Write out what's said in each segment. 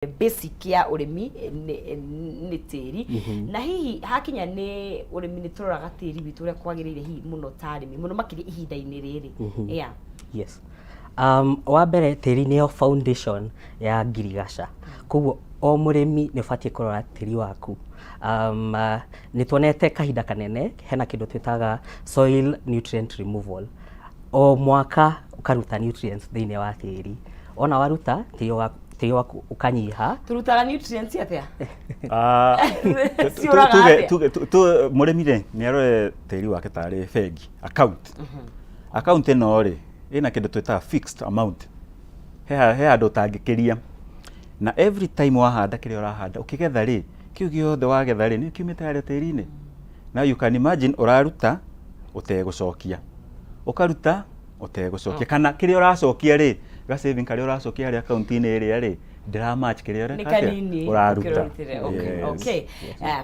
Basic ya ũrĩmi nĩ tĩri. Na hihi hakinya nĩ ũrĩmi, nĩ tũroraga tĩri witũ ũrĩa kwagĩrĩire hihi mũno ta arĩmi, mũno makĩria ihinda-inĩ rĩrĩ? Yeah. Yes. Wa mbere, tĩri nĩyo foundation ya ngirigaca, koguo o mũrĩmi nĩ ũbatiĩ kũrora tĩri waku. Nĩ tuonete kahinda kanene hena kĩndũ twĩtaga soil nutrient removal. O mwaka ũkaruta nutrients thĩinĩ wa tĩri. Wona waruta, tĩri waku ũkanyiha. Tũrutaga nutrients atĩa? Ah, Ciũraga atĩa? Mũrĩmi rĩ, nĩ arore tĩri wake tarĩ bengi account. Account ĩno rĩ, ĩna kĩndũ twĩtaga fixed amount. He handũ ũtangĩkĩria, na every time wahanda kĩrĩa ũrahanda, ũkĩgetha rĩ, kĩu gĩothe wagetha rĩ, nĩ kiumĩte harĩa tĩri-inĩ. Now you can imagine ũraruta ũtegũcokia, ũkaruta ũtegũcokia, kana kĩrĩa ũracokia rĩ, ga saving karĩa ũracokia harĩa akaunti-inĩ ĩrĩa rĩ, ndĩra match kĩrĩa nĩ ũreka atĩa? Kanini ũraruta. ũkĩrutire. Okay. Yes. Okay. Ah,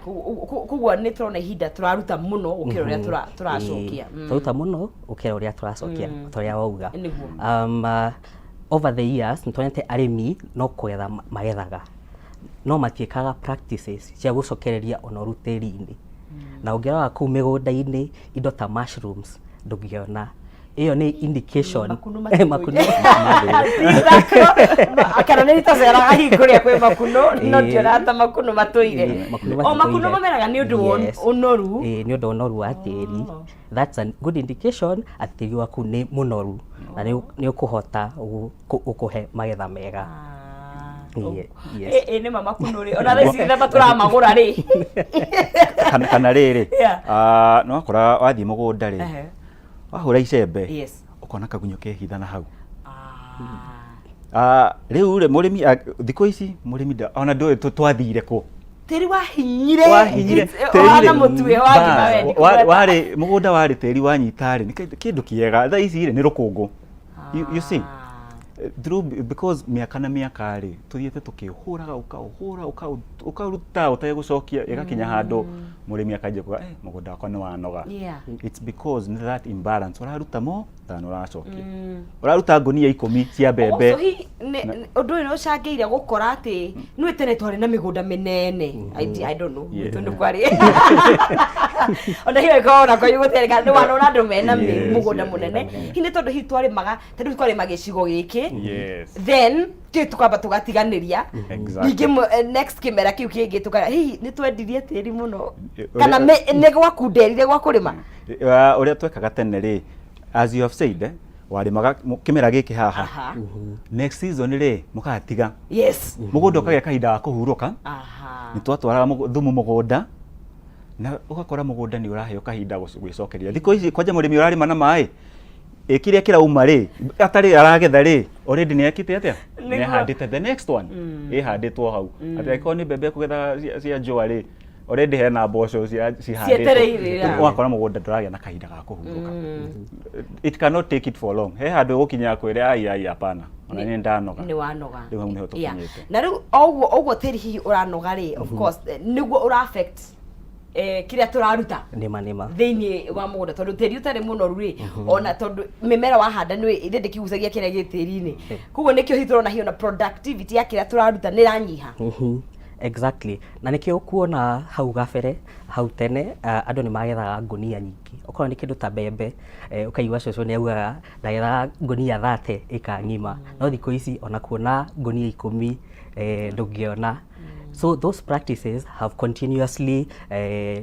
koguo nĩ tũrona ihinda tũraruta mũno gũkĩra ũrĩa tũracokia. Tũraruta mũno gũkĩra ũrĩa tũracokia, ta ũrĩa wauga. Nĩguo. Over the years nĩ tuonete arĩmi no kũgetha magethaga, no matiĩkaga practices cia gũcokereria ũnoru tĩri-inĩ. Na ũngĩrora kũu mĩgũnda-inĩ, indo ta mushrooms ndũngĩona. Ĩyo nĩ indication. Makunũ. Makunũ. Kana nĩ itaceraga hihi kũrĩa kwĩ makunũ, no ndionaga ta makunũ matũire. Ĩĩ, makunũ o makunũ matitũire. mameraga nĩ ũndũ wa ũnoru. Ĩĩ, nĩ ũndũ wa ũnoru wa tĩri. That's a good indication atĩ tĩri waku nĩ mũnoru na nĩ ũkũhota gũkũhe magetha mega. Yes. Ĩ nĩ ma makunũ rĩ, ona thaa ici gĩthemba tũramagũra rĩ. Kana rĩrĩ, ah, nĩ wakora wathiĩ mũgũnda rĩ, wahũra icembe, ũkona kagunyũ kehitha na hau. Ah, rĩu rĩ, mũrĩmi thikũ ici mũrĩmi ona ndũĩ twathire kũ. Tĩri wahinyire. Wahinyire. Ũhana mũtwe wa ngima wendi kũgweta. Warĩ mũgũnda, warĩ tĩri wanyita rĩ, nĩ kĩndũ kĩega. Thaa ici rĩ, nĩ rũkũngũ, you see, through because mĩaka na mĩaka rĩ, tũthiĩte tũkĩhũraga, ũkaũhũra, ũkaruta ũtegũcokia, ĩgakinya handũ mũrĩmi akanjia kuga, "Eh, mũgũnda wakwa nĩ wanoga." It's because nĩ that imbalance, ũraruta mo than ũracokia. Ũraruta ngũnia 10 cia mbembe. Also, hihi ũndũ ũyũ nĩ ũcangĩire gũkora atĩ nĩ tene twarĩ na mĩgũnda mĩnene? I don't know. Gwitũ nĩ kwarĩ ona hiyo ĩkoragwo na kwanyu gũtiarĩ, kana nĩ wanona andũ mena mũgũnda mũnene? Hihi nĩ tondũ hihi twarĩmaga, ta rĩu twarĩma gĩcigo gĩkĩ, then kĩu tukamba tũgatiganĩria, ningĩ next kĩmera kĩu kĩngĩ tũka, hihi nĩ twendirie tĩri mũno kana nĩ gwakunderire gwa kũrĩma? Ũrĩa twekaga tene rĩ, as you have said, warĩmaga kĩmera gĩkĩ haha, next season rĩ, mũgatiga mũgũnda ũkagĩa kahinda ga kũhurũka. Nĩ twatwaraga thumu mũgũnda na ũgakora mũgũnda nĩ ũraheo kahinda gwĩcokeria. Thikũ ici kwanja mũrĩmi ũrarĩma na maĩ ĩ, kĩrĩa kĩrauma rĩ, atarĩ aragetha rĩ, already nĩ ekĩte atĩa? Nĩ ahandĩte the next one, ĩhandĩtwo hau. Atĩ angĩkorwo nĩ mbembe ekũgetha cia njũa rĩ, already hena mboco cihandĩtwo. Cietereire, yeah. Ũgakora mũgũnda ndũragĩa na kahinda ga kũhurũka. It cannot take it for long. He handũ ũgũkinya kwĩre, "Ai, ai, hapana, ona nĩ ndanoga." Nĩ wanoga. Rĩu hau nĩho tũkinyĩte. Na rĩu o ũguo ũguo tĩri hihi ũranoga rĩ, of course nĩguo ũra affect kĩrĩa tũraruta Nĩma, nĩma. thĩinĩ wa mũgũnda, tondũ tĩri ũtarĩ mũnoru rĩ, ona tondũ mĩmera wahanda nĩ ĩrĩ ndĩkĩgucagia kĩrĩa gĩ tĩri-inĩ, koguo nĩkĩo hihi tũrona hihi ona productivity ya kĩrĩa tũraruta nĩ ĩranyiha. Exactly. Na nĩkĩo ũkuona hau gabere, hau tene, andũ nĩ magethaga ngũnia nyingĩ. Okorwo nĩ kĩndũ ta mbembe, ũkaigua cũcũ nĩ augaga ndagethaga ngũnia 30 ĩka ng'ima. No thikũ ici ona kuona ngũnia 10 ndũngĩona. So those practices have continuously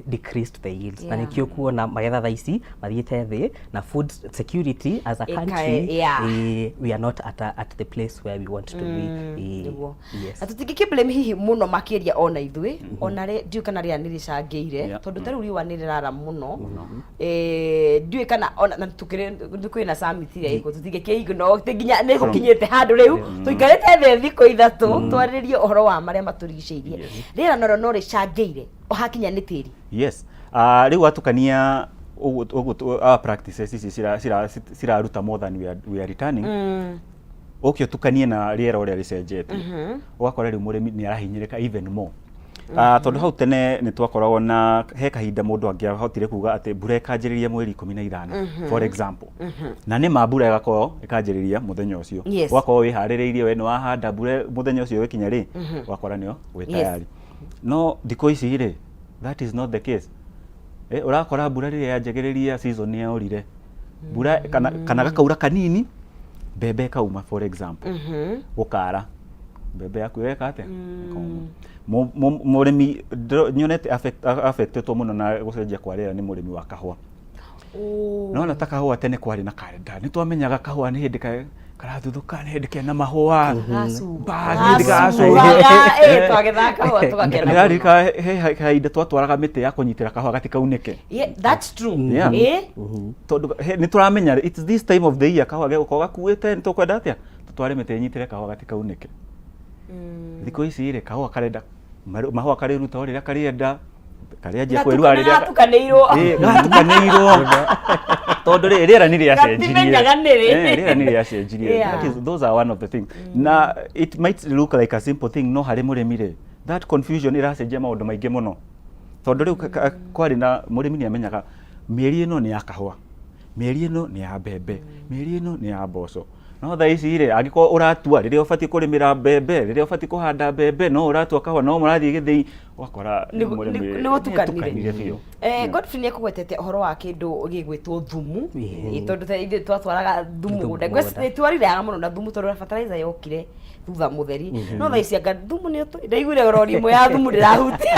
decreased the yields. Na nĩkĩo kuona magetha thaa ici mathiĩte thĩ na food security as a country, we are not at the place where we want to be. Nĩguo. Yes. Na tũtingĩkĩ blame hihi mũno makĩria ona ithuĩ, ona rĩ ndiũĩ kana rĩera nĩ rĩcangĩire, tondũ ta rĩu riũa nĩ rĩrara mũno. Ndiũĩ kana ona na tũkĩrĩ kwĩna summit ĩrĩa ĩkuo, tũtingĩkĩ ignore atĩ nginya nĩ gũkinyĩte handũ rĩu tũikarĩte thĩ thikũ 3 twarĩrĩrie ũhoro wa marĩa matũrigicĩirie. Rĩera narĩo no rĩcangĩire o hakinya nĩ tĩri. Yes. Rĩu watukania ũguo our practices ici ciraruta more than we are returning, ũke ũtukanie na rĩera ũrĩa rĩcenjetie, ũgakora rĩu mũrĩmi nĩ arahinyĩrĩka even more. Tondũ hau tene nĩ twakoragwo na he kahinda mũndũ angĩahotire kuga atĩ mbura ĩkanjĩrĩria mweri 15, for example, na nĩ ma mbura ĩgakorwo ĩkanjĩrĩria mũthenya ũcio. Ũgakorwo wĩharĩrĩirie, we nĩ wahanda, mbura mũthenya ũcio ĩkinya rĩ, ũgakora nĩo wĩ tayari. No thikũ ici rĩ, that is not the case. Ũrakora mbura rĩrĩa yanjagĩrĩria, season nĩ yorire mbura, kana gakaura kanini, mbembe ĩkauma, for example, gũkara mbembe yaku ĩgeka atĩa? Ĩkoma. Mũrĩmi nyonete affectetwo mũno na gũcenjia kwa rĩera nĩ mũrĩmi wa kahũa. Nona ta kahũa, tene kwarĩ na karenda, nĩ twamenyaga kahũa nĩ hĩndĩ karathuthũka, nĩ hĩndĩ kena mahũa. Bas, nĩ hĩndĩ gacũha. Twagethaga kahũa tũgakena mũno. Ndĩraririkana he kahinda twatwaraga mĩtĩ ya kũnyitĩra kahũa gatikaunĩke. Yeah, that's true. Tondũ nĩ tũramenya it's this time of the year kahũa gegũkorwo gakuĩte, nĩ tũkwenda atĩa, tũtware mĩtĩ ĩnyitĩre kahũa gatikaunĩke. Thikũ ici rĩ, kahũa karenda mahũa, karĩruta o rĩrĩa karĩenda, karĩanjia kwĩrua rĩrĩa Gatukanĩirwo. Gatukanĩirwo, tondũ rĩ, rĩera nĩ rĩacenjirie. Gatimenyaga nĩ rĩ. Rĩera nĩ rĩacenjirie. Those are one of the things, na it might look like a simple thing, no harĩ mũrĩmi rĩ, that confusion ĩracenjia maũndũ maingĩ mũno, tondũ rĩu kwarĩ na mũrĩmi nĩ amenyaga mĩeri ĩno nĩ ya kahũa, mĩeri ĩno nĩ ya mbembe, mĩeri ĩno nĩ ya mboco. No thaa ici rĩ, angĩkorwo ũratua rĩrĩa ũbatiĩ kũrĩmĩra mbembe, rĩrĩa ũbatiĩ kũhanda mbembe, no ũratua kahũa, no mũrathiĩ gĩthĩi, ũgakora mũrĩmi Nĩ gũtukanire. Nĩatukanire biũ. Godfrey nĩ ekũgwetete ũhoro wa kĩndũ gĩgwĩtwo thumu. Tondũ ta ithuĩ twatwaraga thumu Thumu mũgũnda. mũgũnda. Nĩ twariraga mũno na thumu tondũ fertilizer yokire thutha mũtheri, no thaa ici anga thumu nĩ ndaiguire rori ĩmwe ya thumu ndĩrahutia.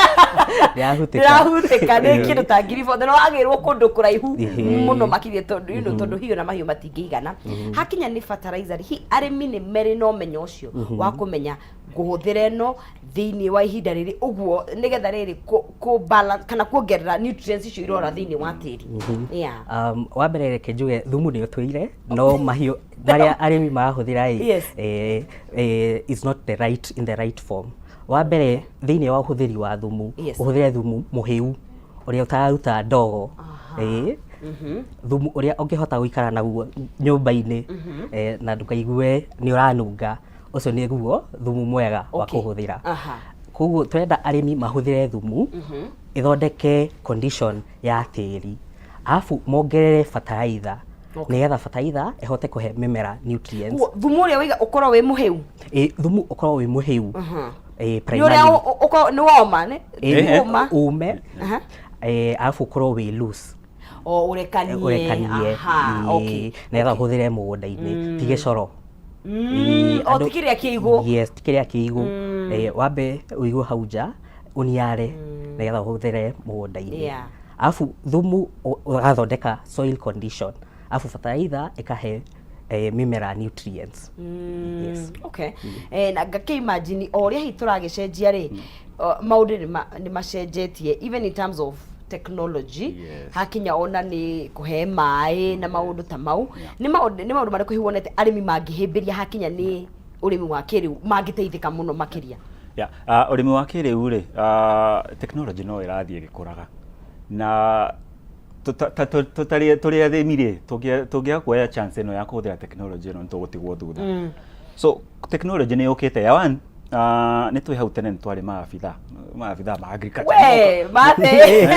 Ndĩrahutĩka. Ndĩrahutĩka nĩ kĩndũ ta 40,000, na wagĩrwo kũndũ kũraihu mũno makĩria, tondũ tondũ hiyo na mahiũ matingĩigana. Hakinya nĩ fertilizer, hi arĩmi nĩ merĩ na ũmenyo ũcio wa kũmenya ngũhũthĩra ĩno thĩinĩ wa ihinda rĩrĩ ũguo, nĩgetha rĩrĩ kũ balance kana kuongerera nutrients icio irora thĩinĩ wa tĩri? Wa mbere reke njuge thumu nĩ ũtũire, no mahiũ marĩa arĩmi marahũthĩra ĩ, is not the right in the right form. Wa mbere, thĩinĩ wa ũhũthĩri wa thumu, ũhũthĩre thumu mũhĩu ũrĩa ũtararuta ndogo, thumu ũrĩa ũngĩhota gũikara naguo nyũmba-inĩ na ndũkaigue nĩ ũranunga, ũcio nĩguo thumu mwega wa kũhũthĩra. Koguo tũrenda arĩmi mahũthĩre thumu ĩthondeke condition ya tĩri, arabu mongerere fertilizer, nĩgetha fertilizer ĩhote kũhe mĩmera nutrients. Koguo thumu ũrĩa wĩiga ũkorwo wĩ mũhĩu? Ĩ, thumu ũkorwo wĩ mũhĩu. Nĩ ũrĩa Primarily. Ũkorwo nĩ woma nĩ ũma. Ume, arabu ũkorwo wĩ loose. O ũrekanie. Ũrekanie. Nĩgetha ũhũthĩre mũgũnda-inĩ, ti gĩcoro. O ti kĩrĩa kĩigũ. Yes, ti kĩrĩa kĩigũ. Wambe ũigwo hau nja ũniare nĩgetha ũhũthĩre mũgũnda-inĩ. Arabu thumu ũgathondeka soil condition, arabu fertilizer ĩkahe mĩmera nutrients. Yes. Okay. Na ngakĩ imagine o ũrĩa hihi tũragĩcenjia rĩ, maũndũ nĩ macenjetie even in terms of technology. Hakinya ona nĩ kũhe maĩ na maũndũ ta mau, nĩ maũndũ marĩkũ hihi wonete arĩmi mangĩhĩmbĩria hakinya nĩ ũrĩmi wa kĩrĩu mangĩteithĩka mũno makĩria? Yeah. Ũrĩmi wa kĩrĩu rĩ, technology no ĩrathiĩ ĩgĩkũraga, na tũtarĩ tũrĩ arĩmi rĩ, tũngĩaga kuoya chance ĩno ya kũhũthĩra technology ĩno, nĩ tũgũtigwo thutha. So technology nĩ yũkĩte ya one, nĩ twĩ hau tene nĩ twarĩ maabitha ma agriculture. We mate.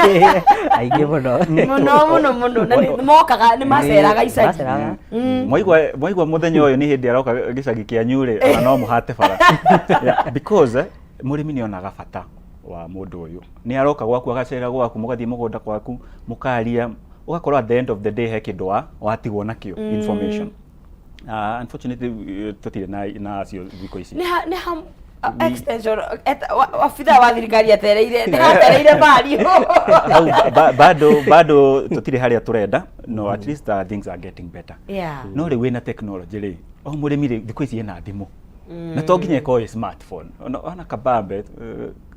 Aingĩ mũno. Mũno mũno mũno, na nĩ mokaga, nĩ maceraga icagi. Maceraga. Mwaigua mũthenya ũyũ nĩ hĩndĩ aroka gĩcagi kĩanyu rĩ, ona no mũhate bara. Yeah, because mũrĩmi nĩ onaga bata wa mũndũ ũyũ, nĩ aroka gwaku, agacera gwaku, mũgathiĩ mũgũnda gwaku, mũkaria, ũgakorwo at the end of the day he kĩndũ wa watigwo nakĩo, information. Unfortunately, tũtirĩ na acio thikũ ici. Nĩ ha extension wabithaa wa thirikari atereire, nĩ hatereire vario. Hau bado tũtirĩ harĩa tũrenda, no at least things are getting better. No rĩu wĩna technology rĩ, o mũrĩmi rĩ, thikũ ici ena thimũ, na to nginya ĩkorwo ĩ smartphone, ona kabambe,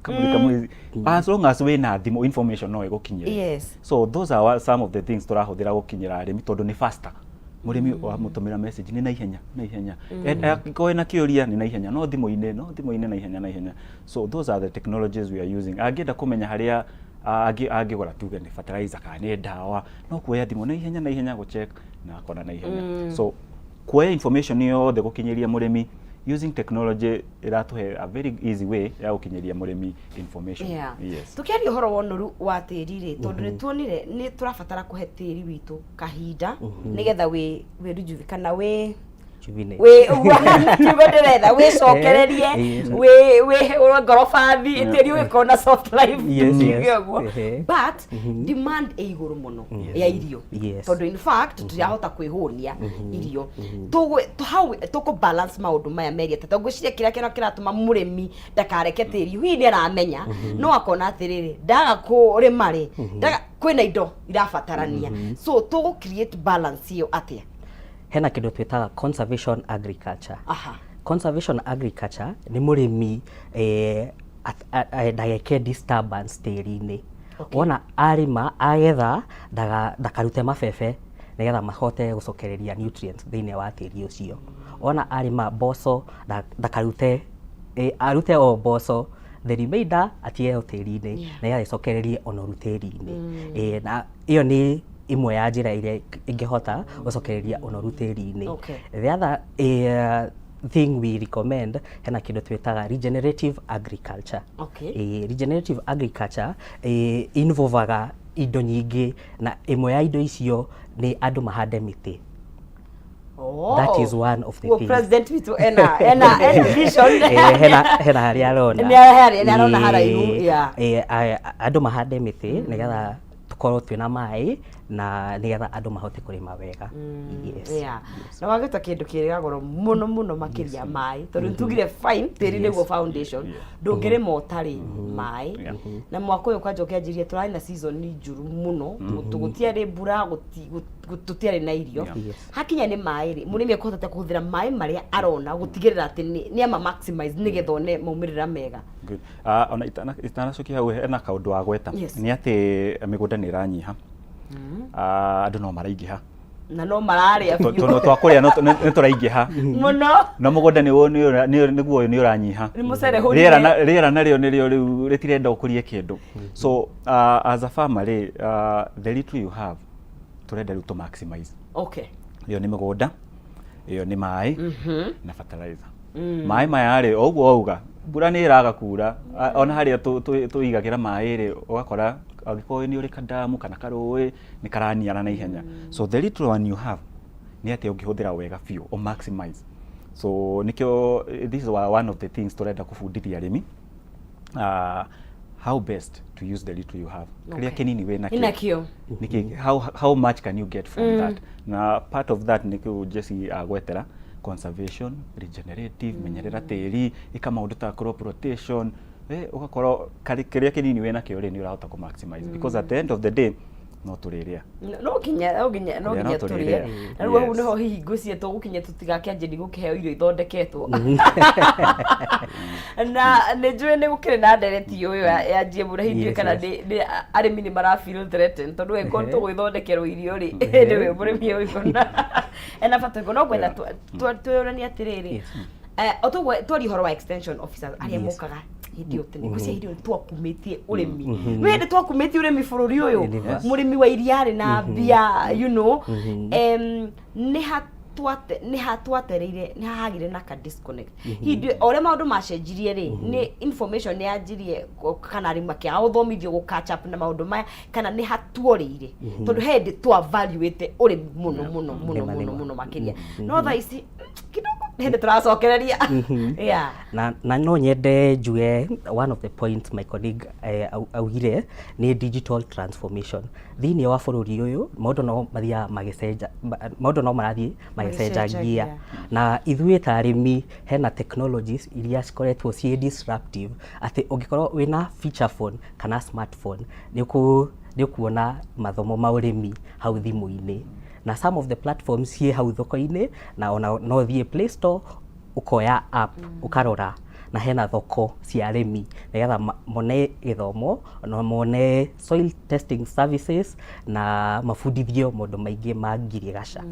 kamũri kamwe, as long as wĩna thimũ, information no ĩgũkinyĩre. So those are some of the things tũrahũthĩra gũkinyĩra arĩmi, tondũ nĩ faster. Mũrĩmi wamũtũmĩra message nĩ naihenya naihenya. Angĩkorwo ena kĩũria nĩ naihenya, no thimũ-inĩ naihenya naihenya. So those are the technologies we are using. Angĩenda kũmenya harĩa angĩgũra, tuge nĩ fertilizer kana nĩ ndawa, no kuoya thimũ naihenya naihenya gũcheck na akona naihenya. So kuoya information yothe gũkinyĩria mũrĩmi Using technology ĩratũhe a very easy way ya gũkinyĩria mũrĩmi information. Yes. Tukiaria ũhoro wa ũnoru wa tĩri rĩ, tondũ nĩ tuonire nĩ tũrabatara kũhe tĩri witũ kahinda nĩgetha wĩ rejuve kana wĩ Juvenate. Wĩ ũguo kiugo ndĩretha, wĩcokererie, wĩ ngorobathi, tĩri ũgĩkorwo na soft life, tukiuge ũguo. But demand ĩ igũrũ mũno ya irio, tondũ in fact tũtirahota kwĩhũnia irio. How tũkũ balance maũndũ maya merĩ atĩa? Tondũ ngwĩciria kĩrĩa kĩrĩa kĩratũma mũrĩmi ndakareke tĩri, hihi nĩ aramenya, no akona atĩrĩrĩ, ndaga kũrĩma rĩ, kwĩna indo irabatarania, so tũgũ create balance ĩyo atĩa? Hena kĩndũ twĩtaga conservation agriculture. Conservation agriculture nĩ mũrĩmi ndageke disturbance tĩri-inĩ. Wona arĩma agetha, ndakarute mabebe nĩgetha mahote gũcokereria nutrients thĩinĩ wa tĩri ũcio. Wona arĩma mboco, ndakarute, arute o mboco, the remainder atige o tĩri-inĩ, nĩgetha ĩcokererie ũnoru tĩri-inĩ. Na ĩyo nĩ ĩmwe ya njĩra ĩrĩa ĩngĩhota gũcokereria ũnoru tĩri-inĩ. The other thing we recommend, hena kĩndũ twĩtaga regenerative agriculture. Regenerative agriculture involvaga indo nyingĩ, na ĩmwe ya indo icio nĩ andũ mahande mĩtĩ. That is one of the Guo things. President witũ ena vision. Hena harĩa arona. Nĩ arona haraihu, yeah. Andũ mahande mĩtĩ nĩgetha tũkorwo twĩna maĩ na nĩgetha andũ mahote kũrĩma wega. Yes. Na wagĩta kĩndũ kĩrĩ goro mũno mũno makĩria, maĩ, tondũ nĩtugire fine, tĩri nĩguo foundation, ndũngĩrĩma ũtarĩ maĩ. Na mwaka ũyũ kwanja ũkĩanjĩria tũrarĩ na season njũru mũno, gũtiarĩ mbura, tũtiarĩ na irio. Hakinya nĩ maĩ rĩ, mũrĩmi ekũhota kũhũthĩra maĩ marĩa arona gũtigĩrĩra atĩ nĩ ama maximize nĩgetha one maumĩrĩra mega? Good. Ona itanacokia hau, hena kaũndũ wa gweta, nĩ atĩ mĩgũnda nĩ ĩranyiha. Andũ no maraingĩha. Na no mararĩa biũ. Tũno twa kũrĩa nĩ tũraingĩha mũno. No mũgũnda nĩguo ũyũ nĩ ũranyiha. Nĩ mũcere Rĩera hũrire. Rĩera narĩo nĩrĩo rĩu rĩtirenda ũkũrie kĩndũ. So as a farmer rĩ, the little you have, tũrenda rĩu tũ maximize. Ĩyo nĩ mĩgũnda, ĩyo nĩ maĩ na fertilizer. Maĩ maya rĩ, o ũguo wauga, mbura nĩ ĩraga kura. Ona harĩa tũigagĩra maĩ rĩ, ũgakora angĩkorwo nĩ ũrĩ kadamu kana karũĩ, nĩ karaniara na ihenya. So the little one you have, nĩ atĩa ũngĩhũthĩra wega biũ o maximize? So nĩkĩo this is one of the things tũrenda kũbundithia arĩmi, how best to use the little you have, kĩrĩa kĩnini wĩ nakĩo. Nakĩo. Nĩkĩ, how much can you get from that? Na part of that nĩkĩo Jesse agwetera conservation, regenerative, menyerera tĩri, ĩka maũndũ ta crop rotation, ũgakorwo kĩrĩa kĩnini wĩ nakĩo rĩ, nĩ ũrahota kũ maximize, because at the end of the day no tũrĩrĩa. No nginya Kũrĩa nginya no tũrĩe. Tũrĩrĩa. Na rĩu hau nĩho hihi ngwĩciria tũgũkinya tũtigakĩanjĩri gũkĩheo irio ithondeketwo, na nĩ njũĩ nĩ gũkĩrĩ na ndereti ũyũ ya GMO, na hihi ndiũĩ kana nĩ arĩmi nĩ mara feel threatened, tondũ angĩkorwo tũgwĩthondekerwo irio rĩ, nĩwe mũrĩmi ũyũ ena bata ũrĩkũ? No ngwenda twĩyũranie atĩrĩrĩ, o toguo twaria ũhoro wa extension officers arĩa mokaga hĩndĩ ĩyo tene, ngwĩciria hĩndĩ ĩyo twakumĩtie ũrĩmi, nĩ hĩndĩ twakumĩtie ũrĩmi bũrũri ũyũ. Mũrĩmi wa iria arĩ na mbia, nĩ ha twatereire, nĩ hahagire na ka disconnect hĩndĩ o ũrĩa maũndũ macenjirie rĩ, nĩ information nĩ yanjirie kana arĩmi makĩaga gũthomithio gũ catch up na maũndũ maya, kana nĩ hatuorĩire, tondũ he hĩndĩ twa valuĩte ũrĩmi mũno mũno mũno mũno Nĩma. mũno makĩria, no thaa ici kidogo nĩ hĩndĩ tũracokereria, yeah. Na no nyende njuge one of the points my colleague augire nĩ digital transformation thĩinĩ wa bũrũri ũyũ. Maũndũ no mathiaga magĩcenja, maũndũ no marathiĩ magĩcenjagia. Magĩcenjagia. Na ithuĩ ta arĩmi, hena technologies iria cikoretwo ciĩ disruptive, atĩ ũngĩkorwo wĩna feature phone kana smartphone, nĩ ũkuona mathomo ma ũrĩmi hau thimũ-inĩ, na some of the platforms ciĩ hau thoko-inĩ, na ona no ũthiĩ Play Store ũkoya app ũkarora, na hena thoko cia arĩmi nĩgetha mone gĩthomo na mone soil testing services na mabundithio maũndũ maingĩ ma ngirigaca.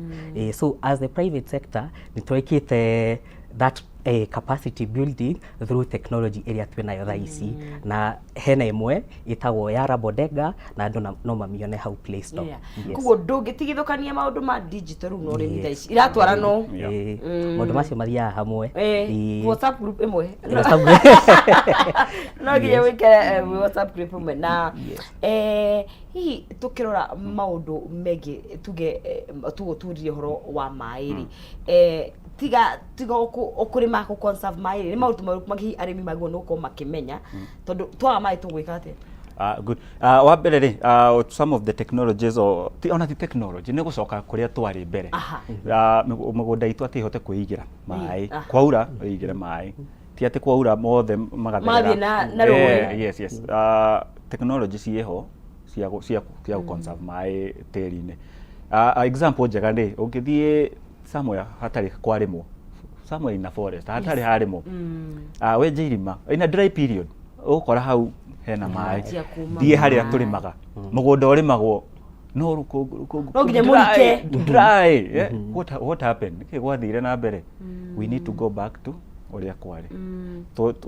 So as the private sector nĩ twĩkĩte that. Capacity building through technology ĩrĩa twĩ nayo thaa ici, na hena ĩmwe ĩtagwo Yara Bodega na andũ no mamione hau Play Store. Yes. Koguo ndũngĩtigithũkania maũndũ ma digital rĩu na ũrĩmi thaa ici iratwara no Maũndũ macio mathiaga hamwe. WhatsApp group ĩmwe. WhatsApp group. No nginya wĩkĩre WhatsApp group ĩmwe na hihi tũkĩrora maũndũ megiĩ tuge tũgũturirie ũhoro wa maĩ rĩ, tiga ũkũrĩma kũ conserve maĩ rĩ, nĩ maũndũ marĩkũ mangĩ hihi arĩmi magĩrĩirwo nĩ gũkorwo makĩmenya, tondũ twaga maĩ tũgwĩka atĩa? Good. Wa mbere rĩ, some of the technologies or, ti, ona ti technology, nĩ gũcoka kũrĩa twarĩ mbere. Mĩgũnda itũ atĩ ĩhote kwĩigĩra maĩ. Kwaura, ĩigĩre maĩ. Ti atĩ kwaura mothe magatherera. Mathiĩ na rũĩ. Yes. Technology ciĩho cia gũ conserve maĩ tĩri-inĩ. Example njega nĩ, ũngĩthiĩ somewhere hatarĩ kwarĩmwo, somewhere in a forest, hatarĩ harĩmwo, wenje irima, in a dry period, ũgũkora hau hena maĩ. Cia kuma Thiĩ harĩa maĩ. tũrĩmaga, mũgũnda ũrĩmagwo no rũkũngũ, rũkũngũ, No nginya dry, mũrike. dry. Yeah. What happened? Nĩkĩ gwathire na mbere? We need to go back to ũrĩa kwarĩ.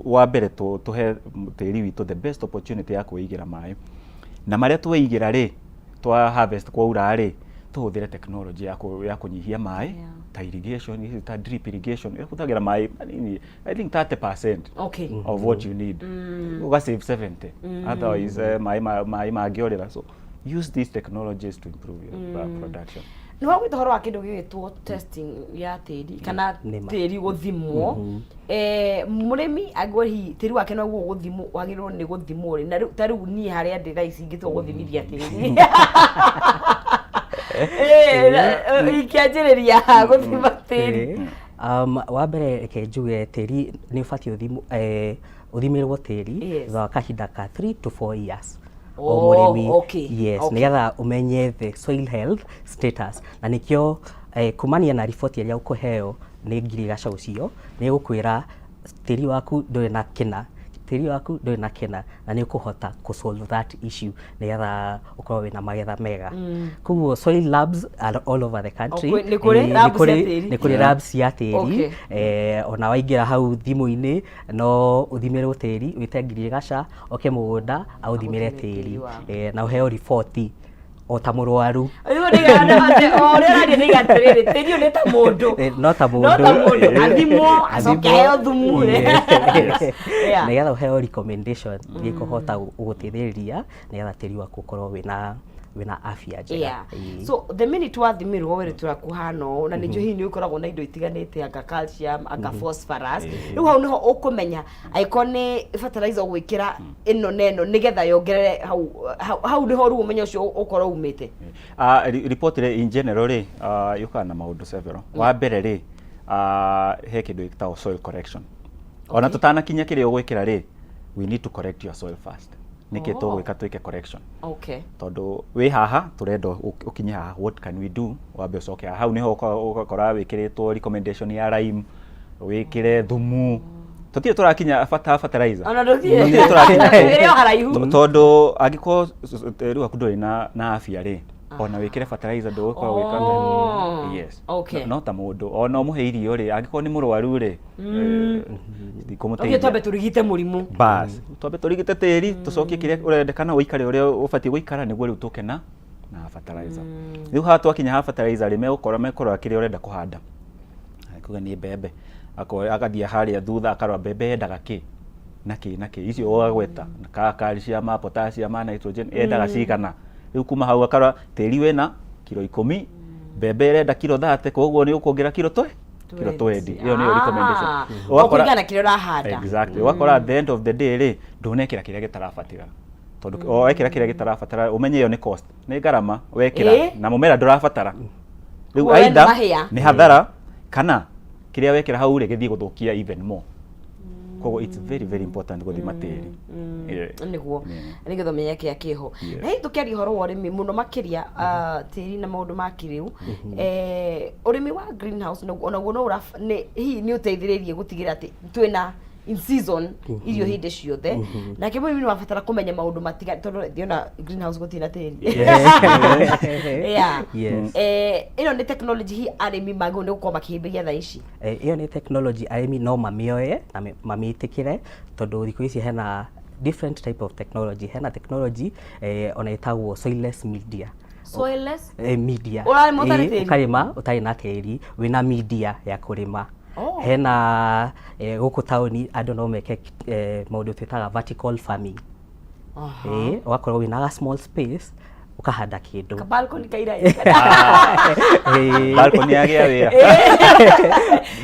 Wa mbere tũhe tĩri witũ the best opportunity ya kwĩigĩra maĩ, na marĩa tweigĩra rĩ, twa harvest kwaura rĩ, tũhũthĩre technology ya kũnyihia maĩ, ta irrigation, ici ta drip irrigation ĩhũthagĩra maĩ manini, I think 30% of what you need, uga save 70, otherwise maĩ mangĩorĩra. So use these technologies to improve your production. Nĩ wagwĩta ũhoro wa kĩndũ gĩgwĩtwo testing ya tĩri kana Nĩma. Tĩri gũthimwo, mũrĩmi angĩkorwo hihi tĩri wake noguo gũthimwo wagĩrĩirwo nĩ gũthimwo rĩ, na rĩu ta rĩu niĩ harĩa ndĩ thaa ici ingĩtua gũthimithia tĩri, ingĩanjĩrĩria gũthima tĩri? Wa mbere reke njuge tĩri nĩ ũbatiĩ ũthimĩrwo tĩri thutha wa kahinda ka 3 to 4 years o mũrĩmi. Yes, nĩgetha ũmenye the soil health status, na nĩkĩo kumania na riboti ĩrĩa ũkũheo nĩ ngirigaca ũcio, nĩ ĩgũkwĩra tĩri waku ndũrĩ na kĩna, tĩri waku ndũrĩ na kĩna, na nĩ ũkũhota kũ solve that issue nĩgetha ũkorwo wĩna magetha mega. Koguo soil labs are all over the country. Oh, nĩ kũrĩ labs cia tĩri? Nĩ kũrĩ labs cia tĩri. Ona waingĩra hau thimũ-inĩ no ũthimĩrwo tĩri, wĩte ngirigaca oke mũgũnda aũthimĩre Agũthimĩre tĩri. Tĩri waku. Na ũheo riboti o ta mũrwaru. Rĩu o ũrĩa ũraria nĩ atĩrĩrĩ, tĩri ũyũ nĩ ta mũndũ. No ta No ta mũndũ. Mũndũ athimwo acoke Athimwo. aheo thumu. Nĩgetha ũheo recommendation iria ikũhota gũgũteithĩrĩria nĩgetha tĩri waku ũkorwo wĩna afya njega. So the minute wathimirwo wĩrĩ tũrakuhana ũũ, na nĩnjũĩ hihi nĩ ũkoragwo na indo itiganĩte, anga calcium, anga phosphorus, rĩu hau nĩho ũkũmenya angĩkorwo nĩ fertilizer ũgwĩkĩra ĩno na ĩno nĩgetha yongerere hau nĩho rĩu ũmenyo ũcio ũkorwo umĩte. Report rĩ, in general rĩ, yũkaga na maũndũ several. Wa mbere rĩ, he kĩndũ gĩtagwo soil correction. Ona tũtanakinya kĩrĩa ũgwĩkĩra rĩ, we need to correct your soil first. Nĩkĩ tũgwĩka twĩke correction? Tondũ wĩ haha tũrenda ũkinye haha, what can we do? Wambe ũcoke haha, hau nĩho ũgakora wĩkĩrĩtwo recommendation ya lime, wĩkĩre thumu. Tũtirĩ tũrakinya bata fertilizer. Ona ndũthiĩ. Tũtirĩ tũrakinya kũu. Ĩrĩ o haraihu. Tondũ angĩkorwo tĩri waku ndũrĩ na afya rĩ, ona wĩkĩre fertilizer ndũgũkorwo gwĩka atĩa. Yes. No ta mũndũ ona ũmũhe irio rĩ, angĩkorwo nĩ mũrwaru rĩ, Tũthiĩ twambe tũrigite mũrimũ. Bas, twambe tũrigite tĩri, tũcokie kĩrĩa ũrendekana, ũikare ũrĩa ũbatiĩ gũikara, nĩguo rĩu tũke na fertilizer. Rĩu haha twakinya ha fertilizer rĩ, megũkorwo mekũrora kĩrĩa ũrenda kũhanda. Kuga nĩ mbembe, agathiĩ harĩa thutha akarora mbembe yendaga kĩ na kĩ na kĩ, icio ũgagweta ka calcium, potassium, nitrogen yendaga cigana. Rĩu kuma hau akarora tĩri wĩna kiro 10, mbembe ĩrenda kiro 30, koguo nĩ ũkuongerera kiro 20. Ĩyo nĩyo recommendation. Ũkũringana na kĩrĩa ũrahanda. Exactly. Ũgakora at the end of the day rĩ, ndũnekĩra kĩrĩa gĩtarabatĩra, tondũ o wekĩra kĩrĩa gĩtarabatara, ũmenye ĩyo nĩ cost, nĩ ngarama wekĩra na mũmera ndũrabatara. Rĩu Koguo we nĩ either mahĩa. Nĩ hathara kana kĩrĩa wekĩra hau rĩ gĩthiĩ gũthũkia even more. Koguo it's very very important gũthima tĩri. Nĩguo nĩgetha ũmenye kĩrĩa kĩho. Na hihi tũkĩaria ũhoro wa ũrĩmi mũno makĩria, tĩri na maũndũ ma kĩrĩu, ũrĩmi wa greenhouse onaguo no ũra nĩ hihi nĩ ũteithĩrĩirie gũtigĩrĩra atĩ twĩna In season irio hĩndĩ ciothe. Nake mũrĩmi nĩ wabatara kũmenya maũndũ matiga, tondũ ndiona greenhouse gũtirĩ na tĩri. Yeah. Ĩno nĩ technology hi arĩmi magĩrĩirwo nĩ gũkorwo makĩhĩmbĩria thaa ici? Ĩyo nĩ technology arĩmi no mamĩoe na mamĩtĩkĩre, tondũ thikũ ici hena different type of technology. Hena technology ona ĩtagwo soilless media. Soilless media. Ũrarĩma ũtarĩ tĩri? Ũkarĩma ũtarĩ na tĩri, wĩna media ya kũrĩma. Hena gũkũ taũni andũ no meke maũndũ twĩtaga vertical farming. Ũgakorwo wĩna ga small space, ũkahanda kĩndũ. Ka balcony kaira. Balcony yagĩa wĩra.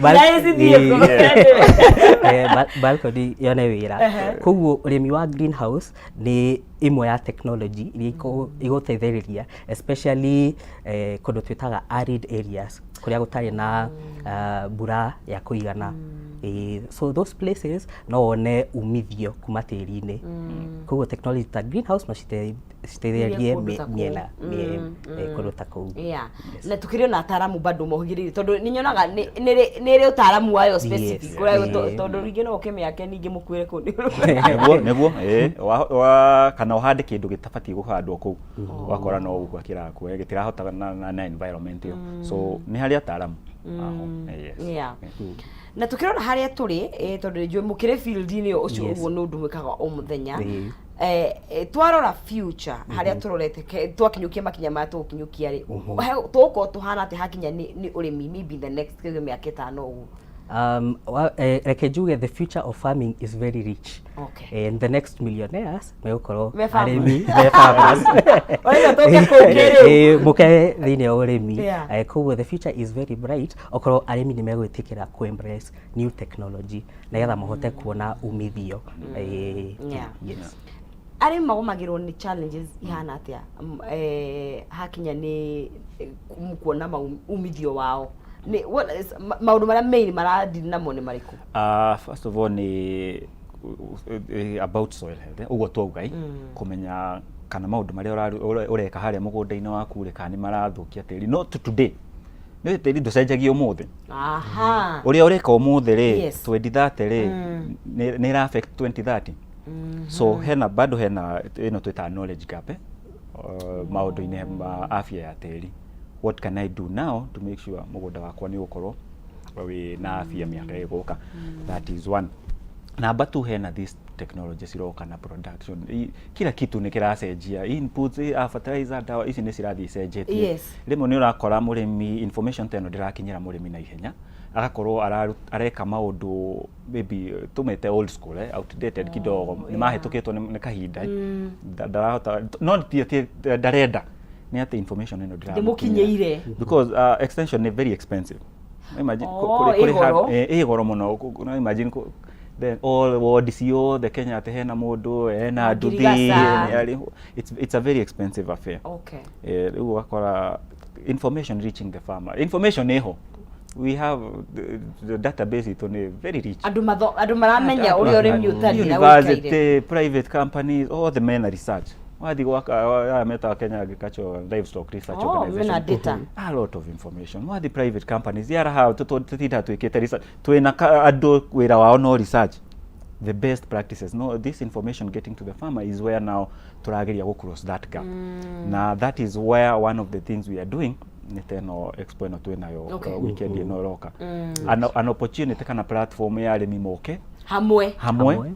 Ndaĩ cithiĩ kũ? Balcony yone wĩra. Koguo ũrĩmi wa greenhouse nĩ ĩmwe ya technology iria igũteithĩrĩria, especially kũndũ twĩtaga arid areas, kũrĩa gũtarĩ na mbura ya kũigana. So those places no wone umithio kuma tĩri-inĩ. Koguo technology ta greenhouse no citeithĩrĩrie kũndũ ta kũu. Mĩena kũndũ ta kũu. Yeah. Na tukĩrĩ ona ataaramu bado mohĩgĩrĩire, tondũ nĩ nyonaga nĩ ĩrĩ ũtaaramu wayo specific ũrĩa tondũ rĩngĩ no ũkĩmĩake ningĩ mũkuĩre kũu. Nĩguo ĩĩ, kana ũhande kĩndũ gĩtabatiĩ kũhandwo kũu, ũgakora no gũkua kĩrakua, gĩtirahota na environment ĩyo. So nĩ harĩ ataaramu aho, yes. Yeah. Na tukĩrora harĩa tũrĩ, tondũ nĩ njũĩ mũkĩrĩ field-inĩ ũcio, ũguo nĩ ũndũ mwĩkaga o mũthenya. Twarora future harĩa tũrorete, twakinyũkia makinya maya tũgũkinyũkia rĩ, tũgũkorwo tũhana atĩ hakinya nĩ ũrĩmi, maybe in the next kĩge mĩaka 5 ũguo? Reke njuge the future of farming is very rich. And the next millionaires megũkorwo Me farmers. arĩmi, me farmers. Ũrenda tũke kũu kĩrĩu? Mũke thĩinĩ wa ũrĩmi. Koguo the future is very bright okorwo arĩmi nĩ megwĩtĩkĩra ku embrace new technology nĩgetha mahote kuona umithio. Yes. Arĩmi magũmagĩrwo nĩ challenges ihana atĩa hakinya nĩ kuona umithio wao? Nĩ maũndũ marĩa main maradiri namo nĩ marĩkũ? First of all nĩ about soil health, ũguo twauga, kũmenya kana maũndũ marĩa ũreka harĩa mũgũnda-inĩ waku rĩ, kana nĩ marathũkia tĩri. No to today nĩ tĩri ndũcenjagia ũmũthĩ. Ũrĩa ũreka ũmũthĩ rĩ, 2030 rĩ, nĩ ĩra affect 2030. So hena bado hena ĩno twĩtaga knowledge gap, maũndũ-inĩ ma afya ya tĩri. What can I do now to make sure mũgũnda wakwa nĩ ũgũkorwo wĩ na afya mĩaka ĩgũka? That is one. Number two, hena this technology ciroka na production. Kila kitu nĩ kĩracenjia, inputs, fertilizer, dawa ici nĩ cirathiĩ icenjetie. Rĩmwe nĩ ũrakora mũrĩmi information ta ĩno ndĩrakinyĩra mũrĩmi na ihenya, agakorwo areka maũndũ maybe tumete old school, outdated kidogo, nĩ mahĩtũkĩtwo nĩ kahinda. Ndarahota, no ti atĩ ndarenda, nĩ atĩ information ĩno ndĩramũkinyĩra. Ndĩmũkinyĩire. Because extension nĩ very expensive. Imagine Oh, kũrĩ ĩ goro. Ĩ goro mũno. No imagine then all ward ciothe Kenya atĩ hena mũndũ ena nduthi. Ngirigaca. It's a very expensive affair. Rĩu ũgakora information reaching the farmer, information ĩho, we have the database itũ nĩ very rich. Andũ maramenya ũrĩa ũrĩmi ũtariĩ na ũikaire. University, private companies, othe mena research. Wathiĩ gwaka aya metaga Kenya Agricultural and Livestock Research Oh, Organization, mena data. A lot of information. Wathiĩ private companies yaraha, tũtinda twĩkĩte research, twĩna andũ wĩra wao no research the best practices. No this information getting to the farmer is where now tũrageria gũ cross that gap, na that is where one of the things we are doing nĩ ta ĩno expo ĩno twĩnayo weekend ĩno ĩroka, an opportunity kana platform ya arĩmi moke hamwe. Hamwe. Hamwe.